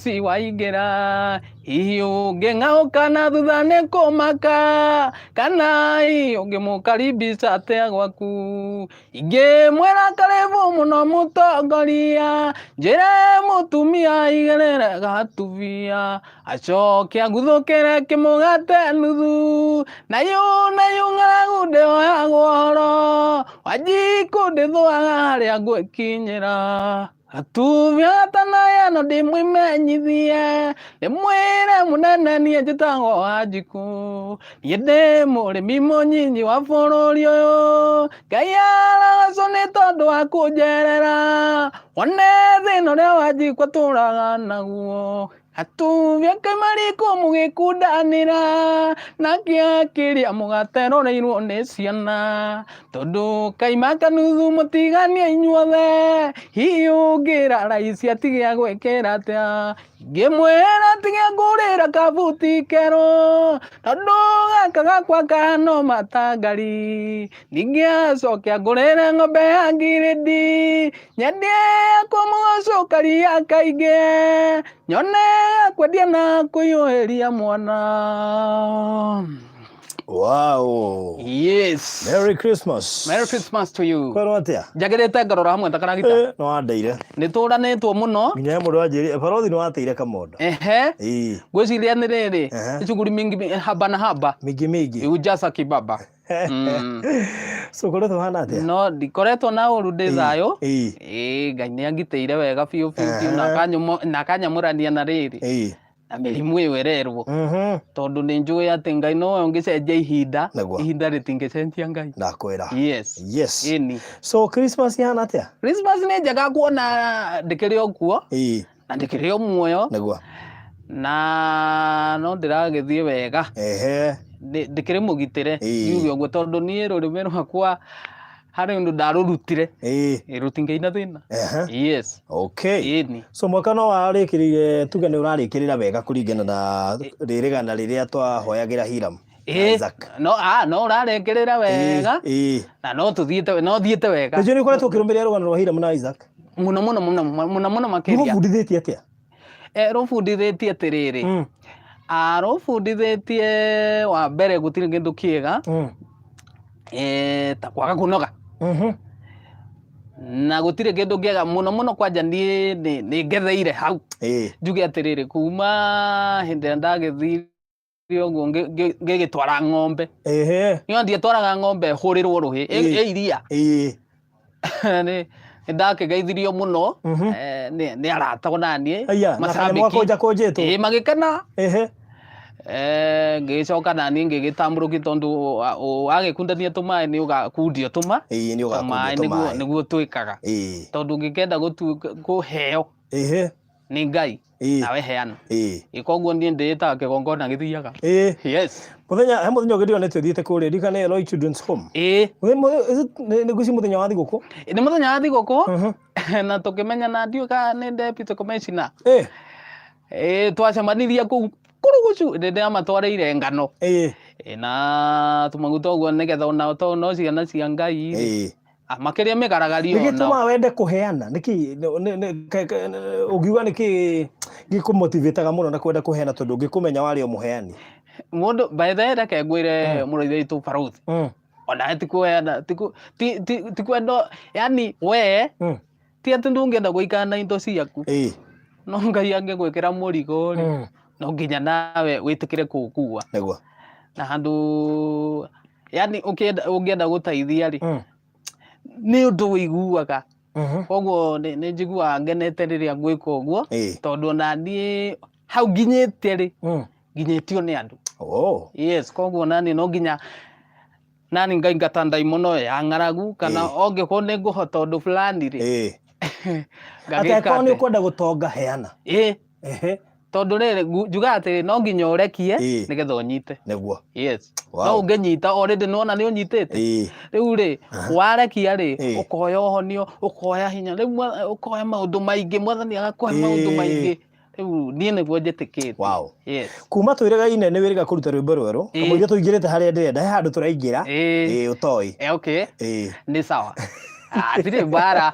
Si waingĩra hihi ũngĩng'aũka na thutha nĩ kũmaka kana hihi ũngĩmũkaribisha atĩa gwaku ingĩmwĩra karibu mũno mũtongoria njĩre mũtumia aigĩrĩre gatubia acoke aguthũkĩre kĩmũgate nuthu nayo nayo ng'aragu ndĩoyagwo horo wanjikũ ndĩthũaga harĩa ngwĩkinyĩra. Atumia atanayano ndĩmwĩmenyithie ndĩmwĩre mũnene niĩ njĩtagwo Wanjikũ niĩ ndĩ mũrĩmi mũnyinyi wa bũrũri ũyũ Ngai aragocwo nĩ tondũ wa kũnjerera wone thĩna ũrĩa Wanjikũ atũraga naguo Atumia kĩmarikũ mũgĩkundanĩra nake akĩrĩa mũgateroreirwo nĩ ciana tondũ kaima kanuthu mũtiganie inyuothe hihi ũngĩra raici atige agwĩkĩra atĩa ngĩmwĩra tige ngũrĩra kabuti kerũ tondũ gaka gakwa kahana matangari ningĩ acoke angũrĩre ng'ombe ya ngirĩndi nyendie yakwa mũgacũkaria kaingĩ nyone kwendia na kũiyũhĩria mwana. Wow. Yes. Merry Christmas. Merry Christmas to you. Kwerwo atia? Njagĩrĩte ngarora hamwe ta karagita. Eh, no wandeire. Nĩ tũranĩtwo mũno. Nginya he mũndũ wanjĩrire, barothi nĩ wateire kamondo. Ehe. Ĩĩ. Ngwĩciria nĩ rĩrĩ. Ehe. Shughuli mingi haba na haba. Mingi mingi. Iujaza kibaba. So ũkoretwo ũhana atĩa? No ndikoretwo na ũru ndĩ thayũ. Ĩĩ. Ĩĩ Ngai nĩ angitĩire wega biũ biũ biũ na akanyũmo- na akanyamũrania na rĩrĩ Ĩĩ. na mĩrimũ ĩyo ĩrerwo tondũ nĩ njũĩ atĩ Ngai nowe ũngĩcenjia ihinda Nĩguo. ihinda rĩtingĩcenjia Ngai. Ndakwĩra. Yes. Yes. Ĩni. So Christmas ihana atĩa? Christmas nĩ njega kuona ndĩkĩrĩ o kuo Ĩĩ. na ndĩkĩrĩ o muoyo Nĩguo. na no ndĩragĩthiĩ wega. Ehe. Ndĩkĩrĩ mũgitĩre Ĩĩ. ngiuge ũguo tondũ niĩ rũrĩmĩ rwakwa harĩ ũndũ ndarũrutire Ĩĩ. Ĩ, rũtingĩina thĩna. Ehe. Yes. Okay. Ĩni. So mwaka no warĩkĩrĩire tuge nĩ ũrarĩkĩrĩra wega kũringana na rĩrĩgana rĩrĩa twahoyagĩra Hiram. na Ĩĩ. Isaac. No ah, no ũrarĩkĩrĩra wega Ĩĩ. na no tũthiĩte no thiĩte wega Nĩnjũĩ nĩ ũkoretwo ũkĩrũmĩrĩra rũgano rwa Hiram na Isaac. Mũno mũno mũno mũno mũno makĩria. Rũgũbundithĩtie atĩa? Eh, rũbundithĩtie atĩrĩrĩ ah, rũbundithĩtie wa mbere gũtirĩ kĩndũ kĩega eh, ta kwaga kũnoga na gũtirĩ kĩndũ kĩega mũno mũno kwanja niĩ nĩ nĩ ngetheire hau njuge atĩrĩrĩ kuma hĩndĩ ĩrĩa ndagĩthire ũguo ngĩgĩtwara ng'ombe niĩ ndietwaraga ng'ombe hũrĩrwo rũhĩ ĩ iria nĩ ndakĩgeithirio mũno eh, nĩ arata ona niĩ Aya, na kanyamũ gakũnjakũnjĩtwo. Ĩĩ, magĩkena. Eh, ngĩgĩcoka naniĩ ngĩgĩtambũrũkia tondũ wagĩkundania tũmaĩ nĩ ũgakundio tũma Ĩĩ, nĩ ũgakundio tũmaĩ nĩguo tũmaĩ. Nĩguo twĩkaga tondũ ũngĩkenda kũheo nĩ Ngai nawe heana. Ĩ koguo niĩ ndĩĩtaga kĩgongona gĩthiaga. Yes. Mũthenya he mũthenya ũngĩ ndĩronete ũthiĩte kũrĩa ndirikane Eloi Children's Home. Ĩĩ. Nĩ ngwĩciria mũthenya wa thigũkũ. Nĩ mũthenya wa thigũkũ na tũkĩmenyana ndiũĩ kana nĩ deputy commissioner. Ĩĩ twacemanirie kũu kũrũgũcu nĩ ndĩramatwarĩire ngano. Ĩĩ na tũmaguta ũguo nĩgetha onao tondũ no ciana cia Ngai rĩ. Ah, makĩria mĩgaragario Nĩkĩ onao. gĩtũmaga wende kũheana? Nĩkĩ ũngiuga nĩkĩ gĩkũmotivĩtaga mũno na kwenda kũheana tondũ ngĩkũmenya warĩ o mũheani? Mũndũ by the way reke ngwĩre mũrũ witũ Barũthi. Onawe ti kũheana ti kũ- ti- ti- ti kwenda yani we ti atĩ ndũngĩenda gũikara na indo ciaku no Ngai angĩgwĩkĩra mũrigo rĩ no nginya nawe wĩtĩkĩre kũũkua. Nĩguo. Na handũ yani ũkĩenda ũngĩenda gũteithia rĩ nĩ ũndũ ũiguaga koguo nĩ nĩ njiguaga ngenete rĩrĩa ngwĩka ũguo tondũ ona niĩ hau nginyĩte rĩ nginyĩtio nĩ andũ. Oh. Yes, koguo nani no nginya nani ngaingata ndaimono ya ng'aragu kana ongĩkorwo nĩ ngũhota ũndũ fulani rĩ Atĩ ngagĩka angĩkorwo nĩ atĩ ũkwenda gũtonga heana. Ĩĩ. Tondũ rĩrĩ njugaga atĩrĩ no nginya ũrekie nĩgetha ũnyite. Nĩguo. Yes. No ũngĩnyita already nĩwona nĩ ũnyitĩte. Rĩu rĩ warekia rĩ ũkoya ũhonio ũkoya hinya rĩu ũkoya maũndũ maingĩ mwathani agakũhe maũndũ maingĩ. Rĩu niĩ nĩguo njĩtĩkĩtie. Wow. Yes. Kuma twĩrĩgaine nĩ wĩrĩga kũruta rwĩmbo rwerũ. Kamũira tũingĩrĩte harĩa ndĩrenda he handũ tũraingĩra. Ĩĩ. Ĩĩ ũtoĩ. Eh, okay. Ĩĩ. Nĩ sawa. Hatirĩ mbara.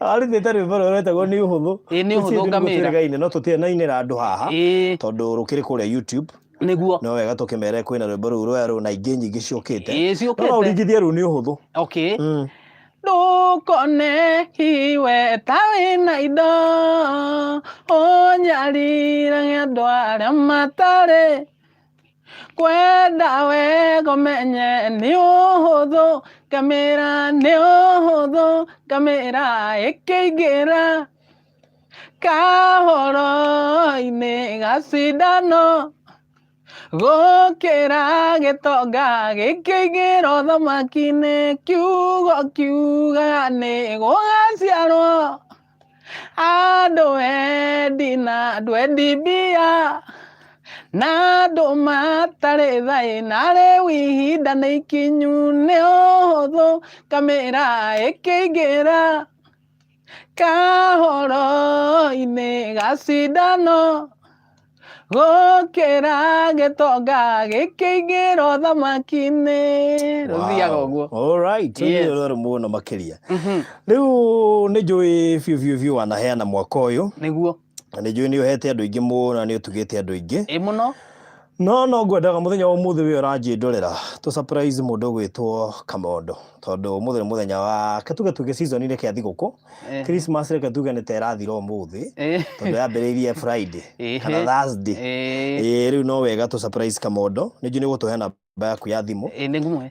Arutĩte rwĩmbo rũrĩa rwetagwo nĩ ũhũthũ. Ĩĩ nĩ ũhũthũ ngamĩra. Ngamĩra. No tũtirĩ na inĩra andũ haha. Ĩĩ. Tondũ rũkĩrĩ kũrĩa YouTube. Nĩguo. No wega tũkĩmere kwĩna rwĩmbo rũu rwerũ na ingĩ nyingĩ ciũkĩte. Ĩĩ ciũkĩte. No ũringithie rũu nĩ ũhũthũ. Okay. Ndũkone hiwe ta wĩna indo ũnyarirage andũ arĩa matarĩ kwenda wega ũmenye nĩ ũhũthũ ngamĩra nĩ ũhũthũ ngamĩra ĩkĩingĩra kahoro-inĩ gacindano gũkĩra gĩtonga gĩkĩingĩra ũthamaki-inĩ kiugo kiugaga nĩ gũgaciarwo andũ endi na andũ endi mbia na andũ matarĩ thaĩ na rĩu ihinda nĩ ikinyu nĩ ũhũthũ ngamĩra ĩkĩingĩra kahoro-inĩ gacindano gũkĩra gĩtonga gĩkĩingĩra ũthamaki-inĩ rũthiaga ũguo. All right. Yes. Rũrũ mũno makĩria. Rĩu nĩ njũĩ biũ biũ biũ wanaheana mwaka ũyũ. Nĩguo. Na nĩ njũĩ nĩ ũhete andũ aingĩ mũno na nĩ ũtugĩte andũ aingĩ. Ĩ mũno. No ngwendaga mũthenya wa ũmũthĩ wĩ ũranjĩndorera tũ surprise mũndũ ũgwĩtwo Kamondo tondũ ũmũthĩ nĩ mũthenya wa ke tuge season-inĩ kĩa thigũkũ. Christmas reke tuge nĩ ta ĩrathira ũmũthĩ tondũ yambĩrĩirie Friday kana Thursday. Ĩĩ rĩu no wega tũ surprise Kamondo nĩ njũĩ nĩ ũgũtũhe namba yaku ya thimũ. Ĩĩ nĩ ngũmũhe.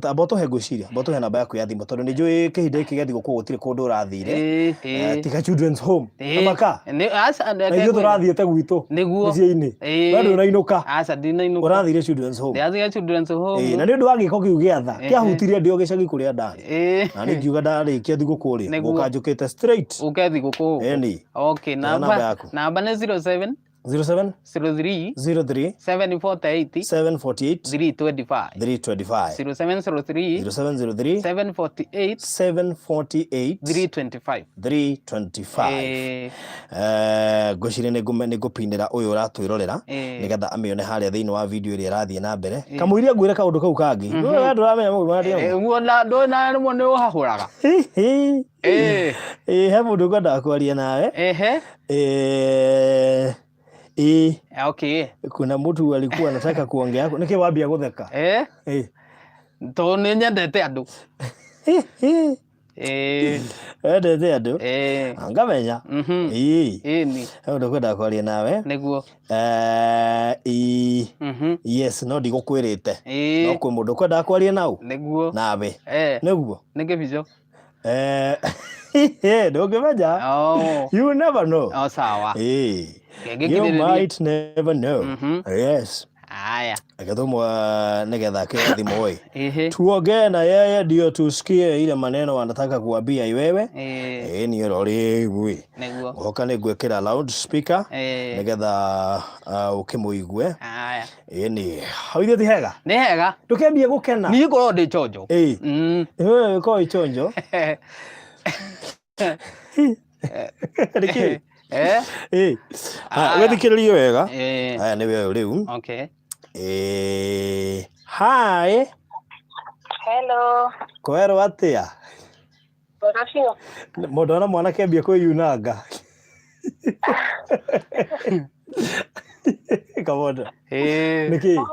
Amba ũtũhe ngwĩciria, amba ũtũhe namba yaku ya thimũ tondũ nĩ njũĩ kĩhinda gĩkĩ gĩa thigũkũ gũtirĩ kũndũ ũrathire. Tiga children's home. Amaka. Aca Na ithuĩ tũrathiĩte gwitũ Nĩguo. mĩciĩ-inĩ. We ndũnainũka. Aca ndinainũka. Ũrathire children's home. Ndĩrathire children's home. Na nĩ ũndũ wa gĩko kĩu gĩa tha kĩahutirie ndĩ o gĩcagi kũrĩa ndarĩ. Na niĩ ngiuga ndarĩkia thigũkũ rĩ, ngũka njũkĩte straight. Ũke thigũkũ. Ĩni. Okay, namba namba nĩ 07 07 03 03 748 748 325 325 0703 0703 748 748 325 325. Ngwĩciria nĩ ngũpinĩra ũyũ ũratwĩrorera nĩgetha amĩone harĩa thĩinĩ wa video ĩrĩa ĩrathiĩ na mbere. Kamũiria ngwĩre kaũndũ kau kangĩ. We ndũramenya maũndũ marĩa ndĩrauga. Ũguo na ndũĩ na rĩmwe nĩ ũhahũraga. Ĩĩ he mũndũ ũkwendaga kwaria nawe. Ĩĩ. Okay. Kuna mtu alikuwa anataka kuongea. Nĩkĩ wambia gũtheka? Tondũ nĩ nyendete andũ. Wendete andũ? Ngamenya. Ĩĩ. Ĩni. He ũndũ ngwendaga kwaria nawe. Nĩguo. Ĩĩ. Yes, no ndigũkwĩrĩte. No kwĩ mũndũ ũkwendaga kwaria nau. Nĩguo. Nawe. Nĩguo. Nĩ kĩbico. Ndũngĩmenya. You never know. Oh, sawa. You might never know. Yes. Haya. Akatũmwa nĩgetha akĩoya thimũ ĩ. Tuongee na yeye ndio tusikie ile maneno anataka kuambia wewe. Ĩĩ niĩ rĩu ĩ. Nĩguo. Ngoka nĩ ngwĩkĩra loud speaker nĩgetha ũkĩmũigue. Haya. Ĩĩ nĩ. Hau ithuĩ ti hega? Nĩ hega. Ndũkĩambie gũkena. Niĩ ngoragwo ndĩ chonjo. Ĩĩ. Wewe ũkoragwo wĩ chonjo. Nĩkĩ? Ĩĩ. Wĩthikĩrĩrie wega. Haya nĩwe ũyũ rĩu. Okay. Hi. Hello. Kwerwo atĩa? Wega biũ. Mũndũ ona mwanake ambia kwĩyunanga. Kamondo. Nĩkĩ?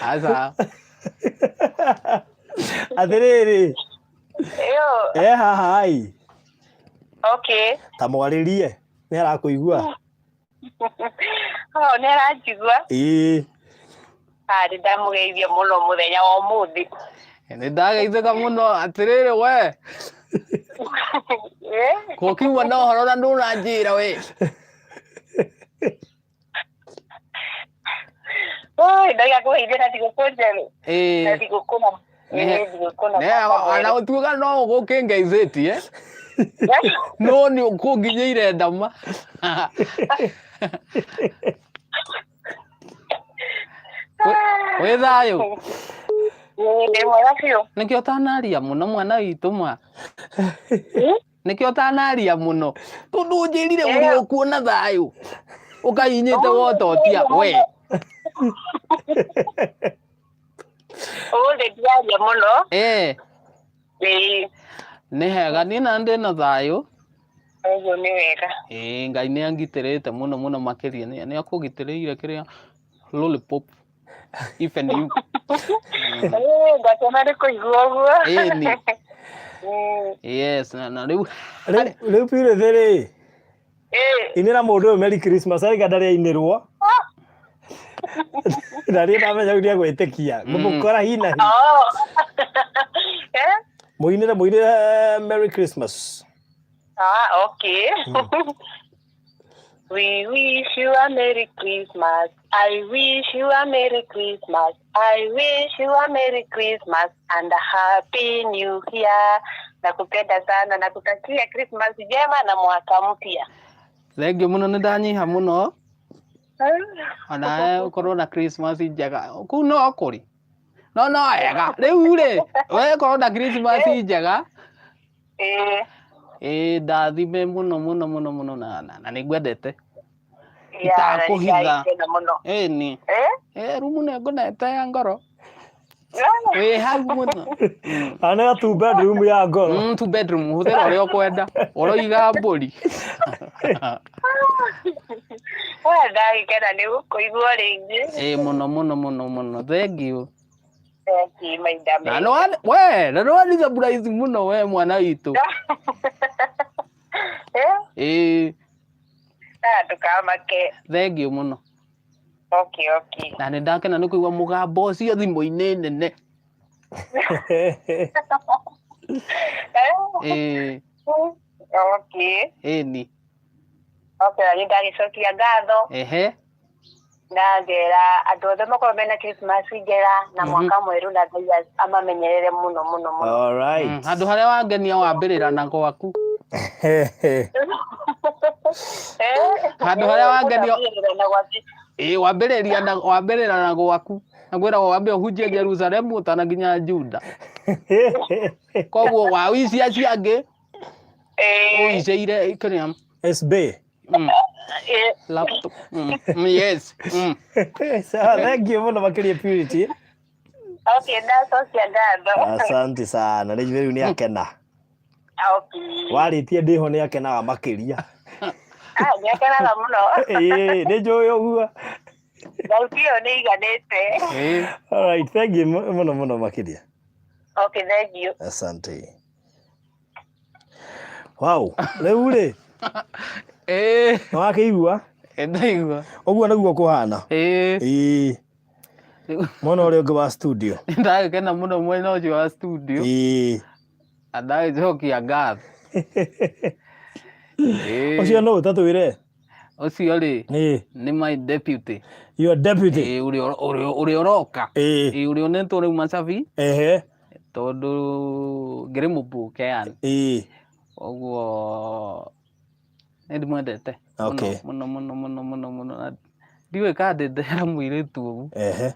Aca. Atĩrĩrĩ. Ĩyo. Haha ĩ. Okay. Ta mwarĩrie. Nĩ arakũigua? Oh, nĩ aranjigua? Ĩĩ. Nĩ ndamũgeithia mũno mũthenya wa ũmũthĩ. Nĩ ndageithĩka mũno atĩrĩrĩ we. Gũkiuma na ũhoro na ndũnanjĩra we. Oi, ndaiga kũgeithia na thigũkũ njerũ. Na thigũkũ na thigũkũ na ona gũtuĩka no ũgũkĩngeithĩtie. No nĩ ũkũnginyĩire ndama. Wĩ thayũ? Ndĩ mwega biũ. Nĩkĩo ũtanaria mũno mwana witũ ma. Nĩkĩo ũtanaria mũno. Tondũ ũnjĩrire ũrĩ okuo na thayũ. Ũkahinyĩte wototia we. Ũmũthĩ ndiraria mũno. Ĩĩ, Nĩ hega niĩ na ndĩ na thayũ. Ũguo nĩ wega. Ĩĩ Ngai nĩ angitĩrĩte mũno mũno makĩria nĩ nĩ akũgitĩrĩire kĩrĩa lollipop even you. Ĩĩ, ngakena nĩ kũigua ũguo. Ĩni. Yes, na na rĩu Rĩu rĩu Purity rĩ, Ĩĩ. inĩra mũndũ ũyũ Merry Christmas arĩga ndarĩ ainĩrwo. Na niĩ ndamenya rĩu nĩegwĩtĩkia. Ngũmũkora hi na hi. Oh. Eh? Mũinĩre mũinĩre Merry Christmas. Ah, okay. We wish you a Merry Christmas. I wish you a Merry Christmas. I wish you a Merry Christmas and a Happy New Year. Nakupenda sana, nakutakia Christmas njema na mwaka mpya. Thengiũ mũno nĩ ndanyiha mũno onawe ũkorwo na Christmas njega kũu no kũrĩ no no wega rĩu rĩ we korwo na Christmas njega. Eh, Ĩĩ ndathime mũno mũno mũno mũno na na, na nĩ ngwendete. Ya, na Itakũhitha. nĩndagĩkena mũno. Ĩni. Eh? Ĩ rumu nĩ ngũnete ya ngoro. Wĩ hau mũno. Ana tu bedroom ya ngoro. Two bedroom hũthĩra ũrĩa ũkwenda. Ũroiga mbũri. We ndagĩkena nĩ gũkũigua rĩngĩ. Ĩĩ mũno mũno mũno mũno. Thank you. Thank you, maitha Na mega. nĩ we na nĩ wani surprise mũno we mwana witũ. Eh? Ĩĩ Ah, ndũkamake. Thank you mũno. Okay, okay. Na nĩ ndakena nĩ kũigua mũgambo ũcio thimũ-inĩ nene. Eh? Ĩĩ Okay. ĩni. Okay, na nĩ ndagĩcokia ngatho. Ehe. Na ngera andũ othe makorwo mena Christmas njega na mwaka mwerũ na Ngai amamenyerere mũno mũno mũno. All right. Handũ harĩa wangenia wambĩrĩra na gwaku. Eh? Handũ harĩa wangenio Wambĩrĩra na gwaku. Ĩĩ wambĩrĩria na wambĩrĩra na gwaku. Na kwĩragwo wambe ũhunjie Jerusalemu ũtanakinya Juda. Koguo wawici acio angĩ Eh, ũicĩire kĩrĩa SB. eh, laptop. Yes. Sawa, thank you mũno makĩria Purity. Okay, ndacokia ngatho. Asante sana. Rĩu rĩu nĩ akena. Okay. Warĩtie ndĩho nĩ akenaga makĩria. Ah, nĩakenaga mũno. Ĩĩ, nĩ njũĩ ũguo. Thauti ĩyo nĩ iganĩte. Ĩĩ. All right, thank you mũno mũno makĩria. Okay, thank you. Asante. Wow, rĩu rĩ, Ĩĩ. nĩ wakĩigua? Ndaigua. Ũguo nĩguo kũhana. Ĩĩ. Ĩĩ, mwena ũrĩa ũngĩ wa studio. Ndagĩkena mũno mwena ũcio wa studio. Ĩĩ. Na ndagĩcokia ngatho. Ĩĩ. Ũcio nũ ũtatwĩre? Ũcio rĩ Ĩĩ. nĩ my deputy. Your deputy. Ĩĩ ũrĩa ũrĩa ũrĩa ũroka. Ĩĩ. Ĩĩ ũrĩa ũnetwo rĩu Macabi Ehe. tondũ ngĩrĩ mũmbunge yani. Ĩĩ. Ũguo nĩ ndĩmwendete mũno Okay. mũno mũno mũno mũno mũno na ndiũĩ kana ndĩndehera mũirĩtu ũguo. Ehe.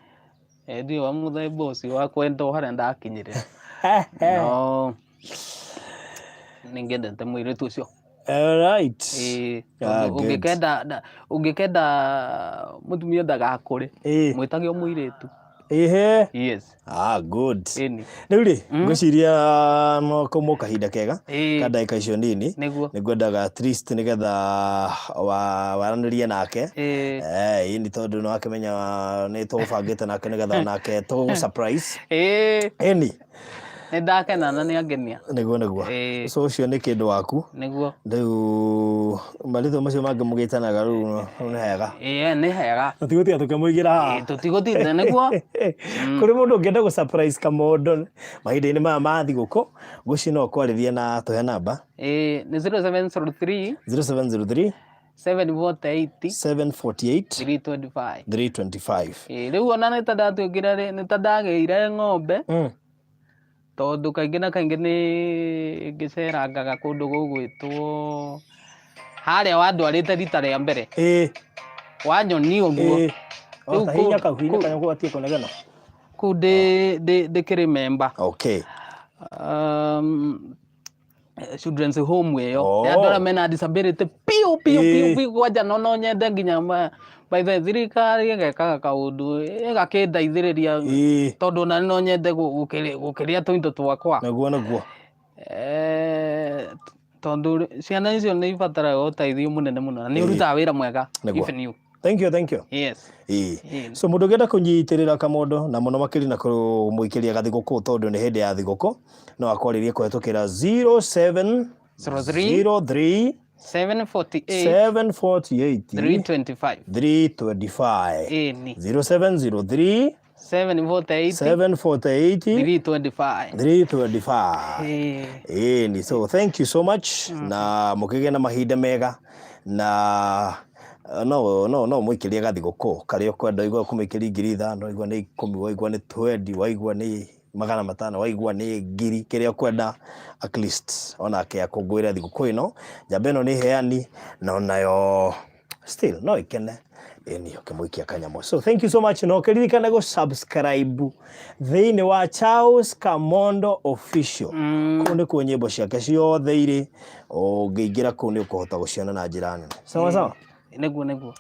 Ĩĩ ndiũĩ wa mũthemba ũcio wa kwenda o harĩa ndakinyĩrĩra. No nĩ ngĩendete mũirĩtu ũcio. All right. Ĩĩ Ah, tondũ good. ũngĩkenda ũngĩkenda mũtumia ndagakũre Ĩĩ. mwĩtage o mũirĩtu. Ehe. Yes. Ah, good. Ĩni. Rĩu rĩ, ngwĩciria no kauma kahinda kega Ĩĩ. ka ndagĩka icio nini. Nĩguo. Nĩ ngwendaga at least nĩgetha waranĩrie nake. Ĩĩ. Eh, ĩĩ nĩ tondũ nĩ wakĩmenya nĩ tũgũbangĩte nake nĩgetha nake tũgũ surprise. Ĩĩ. Ĩni. Nĩ ndakena na nĩ angenia. Nĩguo nĩguo. Ĩĩ. So ũcio nĩ kĩndũ waku. Nĩguo. Rĩu marĩtwa macio mangĩ mũgĩtanaga rĩu nĩ hega. Ĩĩ nĩ hega. Tũtigũtinda tũkĩmũigĩra haha. Ĩĩ tũtigũtinda nĩguo. Kũrĩ mũndũ ũngĩenda gũ surprise Kamondo mahinda-inĩ maya ma thigũkũ, ngwĩciria no ũkwarĩrie na tũhe namba. Ĩĩ nĩ 0703 0703 748 748 325. 325. Ĩĩ rĩu ona nĩ ta ndatuĩkire rĩ nĩ ta ndagĩire ng'ombe tondũ kaingĩ na kaingĩ nĩ ngĩcerangaga kũndũ gũgwĩtwo harĩa wandwarĩte rita rĩa mbere. Ĩĩ. Wanyoni ũguo. Ĩĩ. O Rĩu ta hinya kũu kau hinya kũu kanya gũgatie kũnegena. kũu ndĩ ndĩkĩrĩ memba. Okay. Children's home ĩyo Oh. ya andũ arĩa mena disability piũ piũ piũ piũ. Kwanja no nyende nginya by the thirikari ĩgekaga kaũndũ, ĩgakĩndeithĩrĩria, tondũ ona no nyende gũkĩrĩa tũindo twakwa. Naguo. Tondũ ciana icio nĩ ibataraga ũteithio mũnene mũno, na nĩ ũrutaga wĩra mwega. Nĩguo. Even you. Thank you, thank you. Yes. So mũndũ ũngĩenda kũnyitĩrĩra Kamondo na mũno makĩria na kũmũikĩria gathigũkũ, tondũ nĩ hĩndĩ ya thigũkũ, no akwarĩrie kũhetũkĩra 07 03 03 748 748 325. 325. Ĩni. 0703 748 748 325. 325. Ĩĩ. Ĩni, so thank you so much, na mũkĩgĩe na mahinda mega, na no mũikĩrie gathigũkũ karĩa ũkwenda. Waigua kũmĩikĩria 5,000, waigua nĩ 10, waigua nĩ 20, waigua nĩ 500, waigua nĩ 1,000, kĩrĩa ũkwenda, at least onake akũngũĩre thigũkũ ĩno. Njamba ĩno nĩ heani na onayo still no ikene ĩni ũkĩmũikia kanyamũ. So thank you so much, na ũkĩririkane gũ subscribe thĩinĩ wa Charles Kamondo Official. Kũu nĩkuo nyĩmbo ciake ciothe irĩ. Ũngĩingĩra kũu nĩ ũkũhota gũciona na njĩra nene. Sawa sawa. Nĩguo.